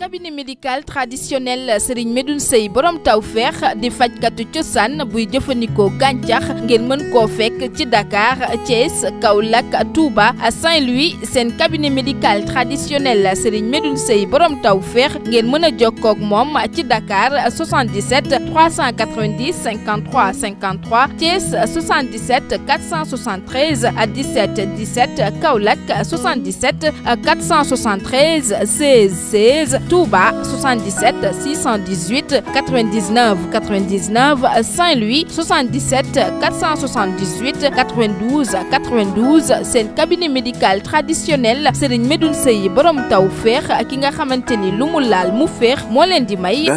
cabinet médical traditionnel Serigne Medoune Seye borom tawfeex di fajkatu cosaan buy jëfandikoo gàncax ngeen mën koo fekk ci Dakar Thiès Kaolack Touba Saint-Louis seen cabinet médical traditionnel Serigne Medoune Seye borom tawfeex ngeen mën a jokkoo ak moom ci Dakar 77 390 53 53 Thiès 77 473 17 17 Kaolack 77 473 16 16 Touba 77 618 99 99 Saint-Louis 77 478 92 92 seen cabinet médical traditionnel Serigne Medoune Seye borom tawfeex ki nga xamante ni lu mu laal mu féex moo leen di may.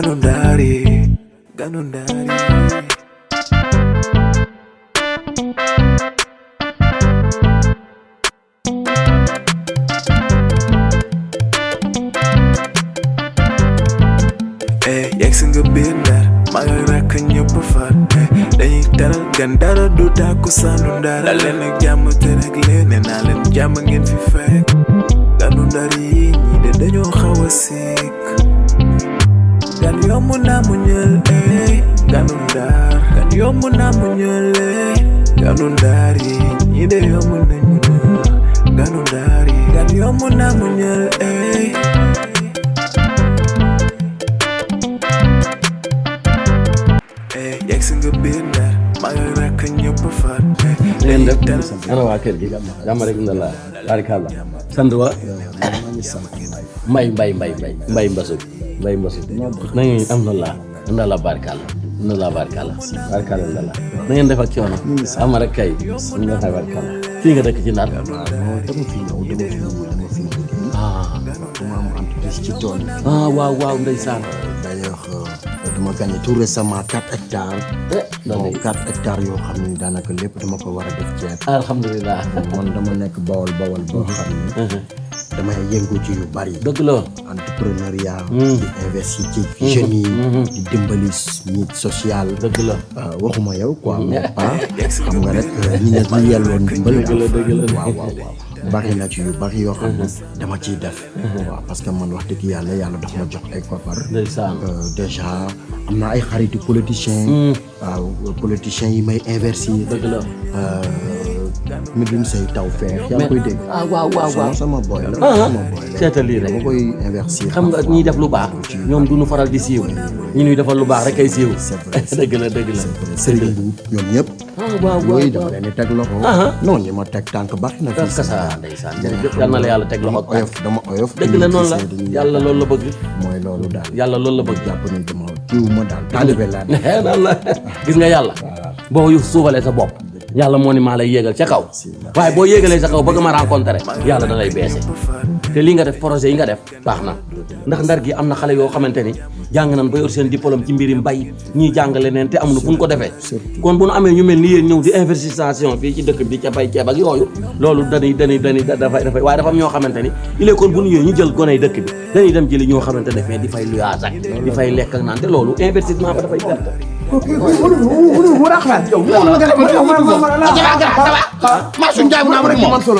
Yegsi nga biir Ndar maa ngi rekk ñëpp far dañuy teral gan dara du tàkku sànnu Ndar dal leen ak jàmm te rek leen ne naa leen jàmm ngeen fi fekk ganu Ndar yi ñii de dañoo xaw a sikk gan yomb naa mu ñël ganu Ndar gan yomb naa mu ñël ganu Ndar yi ñii de yomb nañu ñël ganu Ndar yi gan yomb naa mu ñël yegsi nga biir Ndar maa ngi rekk ñëpp far leen def ana waa kër gi jàmm rek la barikalla sant wa mbay mbasu na ngeen am na la barikalla barikalla na ngeen def ak coono am rek kay nga xay barikalla fii nga dëkk ci Ndar dama fi ñëw dama am entreprise ci tool waaw ndeysaan d'ailleurs dama gagné tout récemment 4 hectares. donc 4 hectares yoo xam ne daanaka lépp dama ko war a def ceeb. alhamdulilah. man dama nekk bawol boo xam ne. damay yëngu ci yu bari. dëgg la. entrepreneuriat. di investir ci jeunes yi. di dimbali nit social. dëgg la. waxuma yow quoi mais pas xam nga rek ñi ne ñu yelloon dimbal. dëgg la waaw. bari na ci yu bari yoo xam ne dama ciy def. waaw parce que man wax dëgg yàlla daf ma jox ay koppar. ndeysaan. déjà am na ay xaritu politiciens. waaw politiciens yi may investir. dëgg la. Medoune Seye tawfeex yaa ngi koy dégg. waaw sama boy la. sama boy la seetal lii rek dama koy investir. xam nga ñiy def lu baax ñoom du ñu faral di siiw ñi ñuy defal lu baax rek ay siiw. c'est vrai dëgg la. Serigne Mboup ñoom ñëpp. waaw yooyu dama leen di teg loxo. non ñi ma teg tànk baax na fii. kasa ndeysaan jërëjëf yal na la yàlla teg loxo. dama oyof. dëgg la noonu la yàlla loolu la bëgg. mooy loolu daal. yàlla loolu la bëgg. jàpp ni dama kiiw ma daal taalibe laa. noonu la gis nga yàlla. boo yu suufalee sa bopp. yàlla moo ni maa lay yéegal ca kaw waaye boo yéegalee sa kaw bëgg ma rencontré yàlla da lay beese te lii nga def projet yi nga def baax na ndax Ndar gi am na xale yoo xamante ni jàng nañ ba yor seen diplôme ci mbiri mbay ñii jàng leneen te amuñu fu ñu ko defee kon bu nu amee ñu mel ni yéen ñëw di investigation fii ci dëkk bi ca bay ceeb ak yooyu loolu dañuy dafay waaye dafa am ñoo xamante ni il est kon bu ñu ñëwee ñu jël goney dëkk bi dañuy dem jëli ñoo xamante ne fee di fay luyaas ak di fay lekk ak naan te loolu investissement ba dafay perte Masu Njaay mu naa rek moom Masu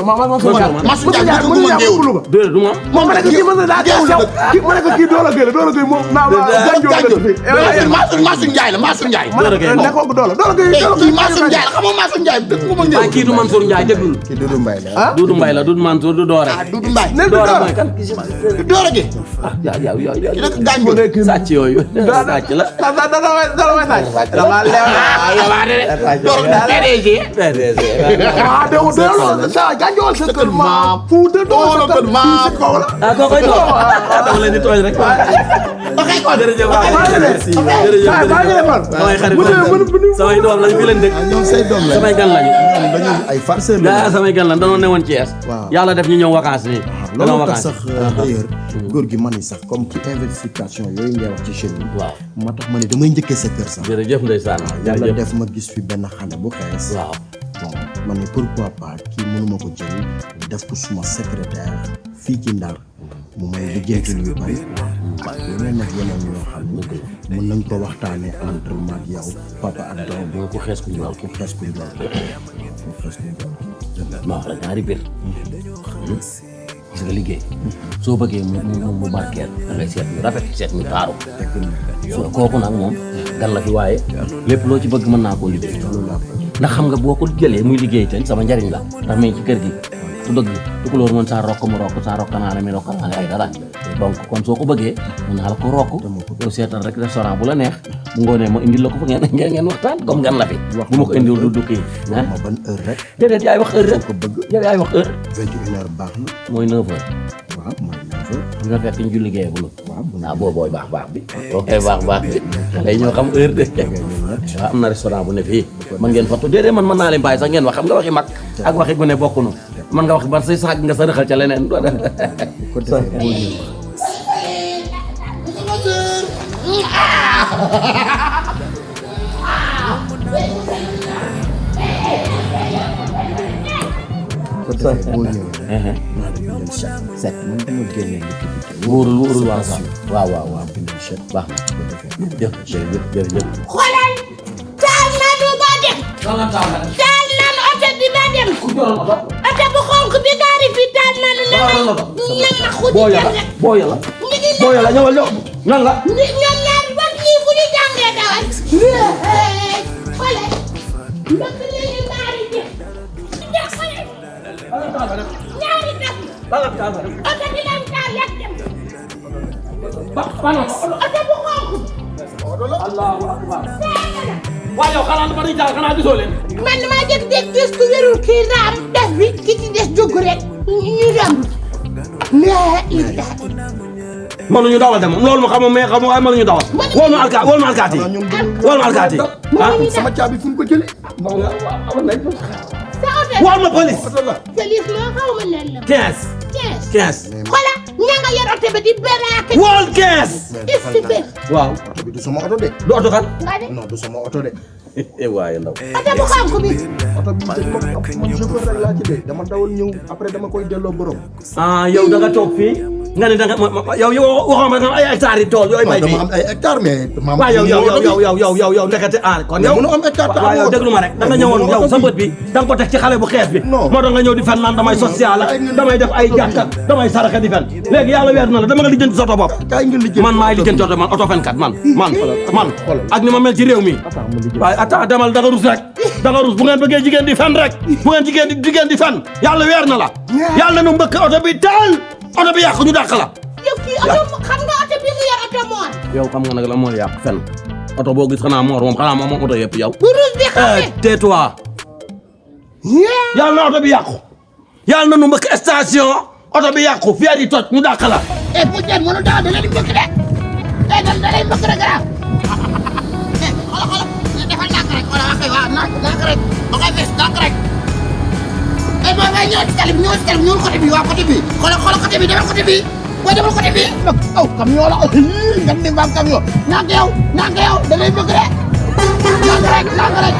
Njaay mu ma ngeewul déedéet du moom ma ne ko kii mën na daa teew yow ma ne ko kii doola gële moom naa Masu Njaay la Masu Njaay ne ko doola kii Masu Njaay la xam nga Masu Njaay dëkk mu ma ngeewul kii du Mansour Njaay déglul kii Doudou Mbaye la. Doudou Mbaye la Doudou Mansour du Doore Doudou Mbaye Doore mooy kan Doora gi yow nag gaañ ko sàcc yooyu sàcc la dama leew PDG sa gànjool sa kër ma fuuta doolo kër ma ko la koo koy tooñ dama leen di tooñ rek okay ko jërëjëf samay xarit samay doom lañu fi leen dëkk ñoom say doom la samay gan lañu dañu ay farceur la. samay gan lañu danoon newoon Thiès yàlla def ñu ñëw vacances nii loolu tax sax d'ailleurs góor gi man ni sax comme ci investigation yooyu ngay wax ci jeunes yi. waaw moo tax ma ne damay njëkkee sa kër sax. jërëjëf ndeysaan yàlla def ma gis fi benn xale bu xees. waaw bon ma ne pourquoi pas kii mënuma ko jël def ko suma secrétaire fii ci Ndar mu may lijjantil yu bari yeneen ak yeneen yoo xam ne mën nañ ko waxtaanee entre mag yow papa ak doom boo ko xees ku ñor ku xees ku njool ma wax la ñaari biir gis nga liggéey soo bëggee mu barkeel da ngay seet ñu rafet seet ñu taaru so kooku nag moom gan la fi waaye lépp loo ci bëgg mën naa koo liggéey ndax xam nga boo ko jëlee muy liggéey ten sama njariñ la ndax mi ngi ci kër gi su dëgg tukulóor mën saa rokk mu rokk saa rokkanaane mi rokkanaane ay dara donc kon soo ko bëggee mën naa la ko rokk yow seetal rek restaurant bu la neex bu ngoonee ma indil la ko fa ngeen waxtaan comme gan la fi bu ma ko indil du kii wax ma ban heure rek déedéet yaay wax heure rek ko bëgg yaay wax heure 21h baax na mooy 9h waaw mooy 9h nga fekk ñu julli géeye bu la waaw booy baax bi baax bi lay ñoo xam heure de waaw am na restaurant bu ne fii man ngeen fattu déedéet man mën naa leen bàyyi sax ngeen wax xam nga waxi mag ak waxi gune bokkunu man nga wax ban say sax nga sa rëxal ca leneen ko defee boo ñëw ko defee boo ñëwee maa ngi bindal set man dama génnee li fi wóorul waaw sax waaw bindal set baax na ko defee jërëjëf xoolal taal nanu ba dem taal nanu oto bi ba dem oto bu xonk bi gaari fi taal nanu na ma xudi dem rek boo yàlla ñu ngi boo yàlla ñëwal ñëw nan la ñoom ñaar ba ñii fu ñu jàngee dawal xoolal mbokk nañu ñaari dem ñaari dem oto bi lan taal rek dem oto bu xonk allahu akbar waaw yow xanaa dama di jàll xanaa gisoo leen man maa jékki-jékki gis ku wérul kii raam def bi ki ci des jóg rek ñu dem laa ilaha mënuñu dawal dem loolu ma xamoo mais xamoo ay mënuñu dawal wol ma alkaati wol ma alkaati sama caabi fu ñu ko jëlee sa oto wol ma police police loo xaw ma nan la 15 15 xola ña nga yor oto ba di beraake wol 15 istibe waaw oto bi du sama oto de du oto kan nga de non du sama oto de waaye ndaw oto bu xonk bi oto bi dañ man chauffeur rek laa ci de dama dawal ñëw après dama koy delloo borom ah yow da nga toog fii nga ne da nga yow waxoon nga ay hectares yi tool yooyu may dama fii am ay hectare mais waaw yow ndekete kon yow mënu am hectare te waaw yow déglu ma rek da nga ñëwoon yow sa bët bi da nga ko teg ci xale bu xees bi Non. moo tax nga ñëw di fen naan damay social ak damay def ay jàkkat damay saraxe di fen léegi yàlla weer na la dama nga lijjanti sa oto bopp kaay nga lijjanti man maay lijjanti oto man oto fenkat man ak ni ma mel ci réew mi waaye attends demal da nga rus rek da nga rus bu ngeen bëggee jigéen di fen rek bu ngeen jigéen di fen yàlla weer na la yàlla nu mbëkk oto bi taal oto bi yàq ñu dàq la yow kii oto xam nga oto bi mu yor oto moor yow xam nga nag la moo yàq fen oto boo gis xanaa moor moom xanaa moom oto yëpp yow bu ruus bi xamee tais-toi yàlla na oto bi yàqu yàlla na nu mbëkk station oto bi yàqu fier yi toj ñu dàq la bu jën mënu daw da leen di mbëkk de da leen mbëkk rek grave xoolal defal ndànk rek xoolal wax waaw ndànk rek ba koy fees ndànk rek boo bay ñëw ci tali bi ñëwul côté bi waaw côté bi xoolal côté bi demal côté bi booy demal côté bi aw camion la nga di mbaam camion ndànk yow da lay mbëkk de ndànk rek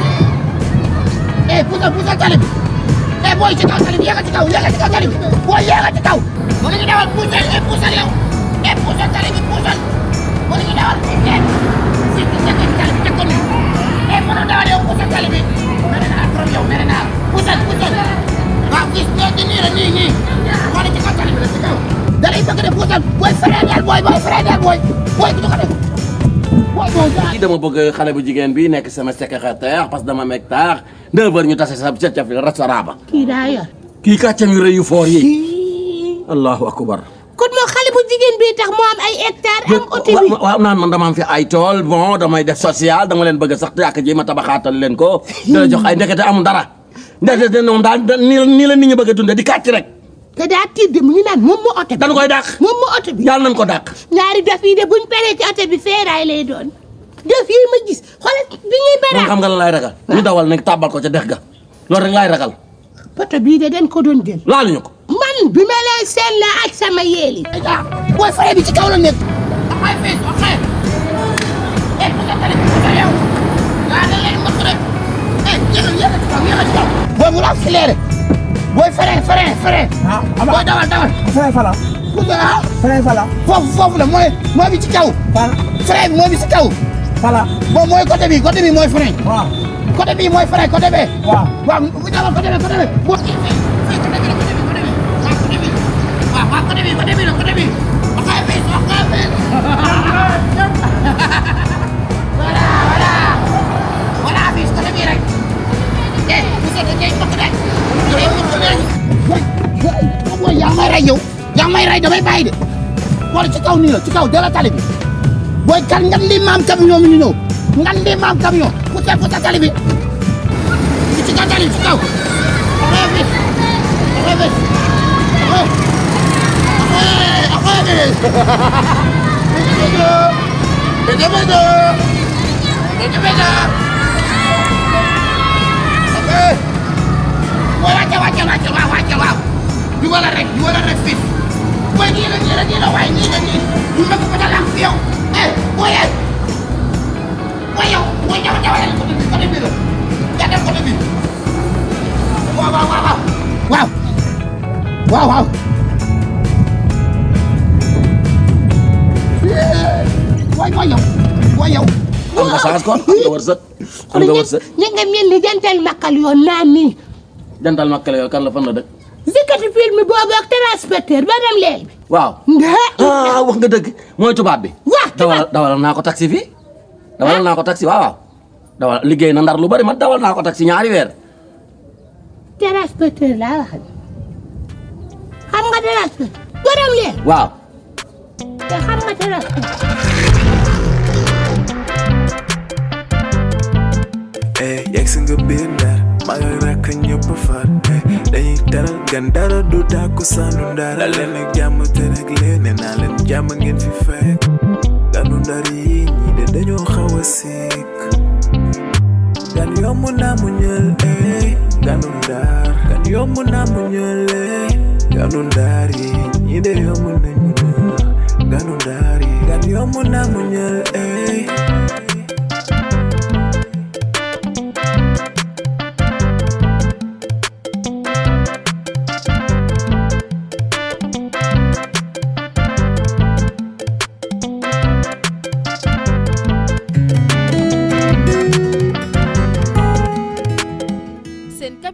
puusal tali bi booy ci kaw tali bi yéegal ci kaw tali bi booy yéegal ci kaw mu ngi dawal puusal yow puusal tali bi puusal mu ngi dawal si tali bi teg ko nii mënu dawal yow puusal tali bi mere naa trop yow mere naa puusal waaw gis nga nii la nii xool ci kaw tali bi la ci kaw da lay bëgg de puusal booy freineel booy du ko def kii dama bëgg xale bu jigéen bi nekk sama secrétaire parce que dama meg taax 9h ñu tase sa ca restaurant ba kii daa yor kii kàccam yu rëy yu foor yi allahu akbar kon moo xale bu jigéen bi tax moo am ay hectare am oto bi waaw naan man dama am fi ay tool bon damay def social dama leen bëgg sax yàq ji ma tabaxaatal leen ko dala jox ay ndekete amul dara ndekete noonu daal nii la nit ñi bëgg a dundee di kàcc rek te daa tiit de mu ngi naan moom moo oto bi dañu koy dàq moom moo oto bi yàlla nañ ko dàq ñaari dof yi de buñ peree ci oto bi feeraay lay doon dof yi ma gis xoolal bi ñuy man beraat xam nga la laay ragal ñu dawal nag tàbbal ko ca dex ga loolu rek laay ragal oto bii de dañ ko doon jël laaluñu ko man bi ma lay seen la ak sama yéeli booy fare bi ci kaw la nekk dafay fees waxee pusa tali pusa yow yaa da leen mot rek yéegal ci kaw booy mu la accéléré booy frein booy dawal frein fala pusa frein fala foofu la mooy bi ci kaw frein bi moo bi ci kaw moom mooy côté bi mooy frein waaw côté bi mooy frein côté bi waaw bu dawal côté bi boo rey yow yaa may rey damay bàyyi de wala ci kaw nii la ci kaw jëla tali bi booy kan ngan di maam camion mi ñu ñëw ngan di maam camion ku sa tali bi ci kaw tali ci kaw waaw ñu wala rek fii booy nii la waaye nii la ñu bëgg ko ta lamp yow booy yow jawale côté bi la nga dem côté bi waaw waay yow am nga chance kon am nga wërsëg ñi nga mel ni jantal makkal yoon naan nii jantal makkale yow kan la fan la dëkk zikkati film boobu ak transporteur ba dem leel bi waaw wax nga dëgg mooy tubaab bi dawalal naa ko taxi fii waaw dawal liggéey na ndar lu bari man dawal naa ko taxi ñaari weer transporteur laa wax xam nga transporteur ba dem leel waaw te xam nga transporteur yegg si nga biir ndar maa ngi rakk ñëpp far dañuy teral gan dara du tàkku sànnu ndar la leen ak jàmm te rek leen ne naa leen jàmm ngeen fi fekk ganu ndar yi ñii de dañoo xaw a sikk gan yomb naa mu ñël ganu ndar gan yomb naa mu ñël ganu ndar yi ñii de yomb nañ mu ñël ganu ndar yi gan yomb naa mu ñël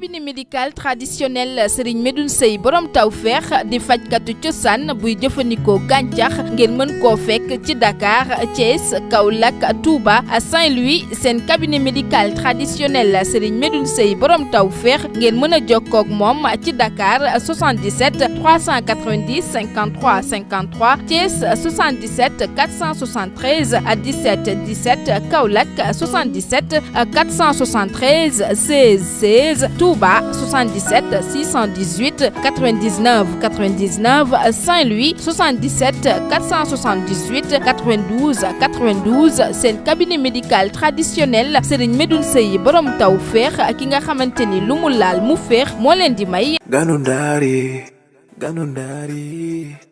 cabinet médical traditionnel Serigne Medoune Seye borom tawfeex di fajkatu cosaan buy jëfandikoo gàncax ngeen mën koo fekk ci Dakar Thiès Kaolack Touba Saint-Louis seen cabinet médical traditionnel Serigne Medoune Seye borom tawfeex ngeen mën a jokkoo ak moom ci Dakar 77 390 53 53 Thiès 77 473 17 17 Kaolack 77 473 16 16 Touba 77 618 99 99 Saint-Louis 77 478 92 92 seen cabinet médical traditionnel Serigne Medoune Seye borom tawfeex ki nga xamante ni lu mu laal mu féex moo leen di may. Ganu Ndari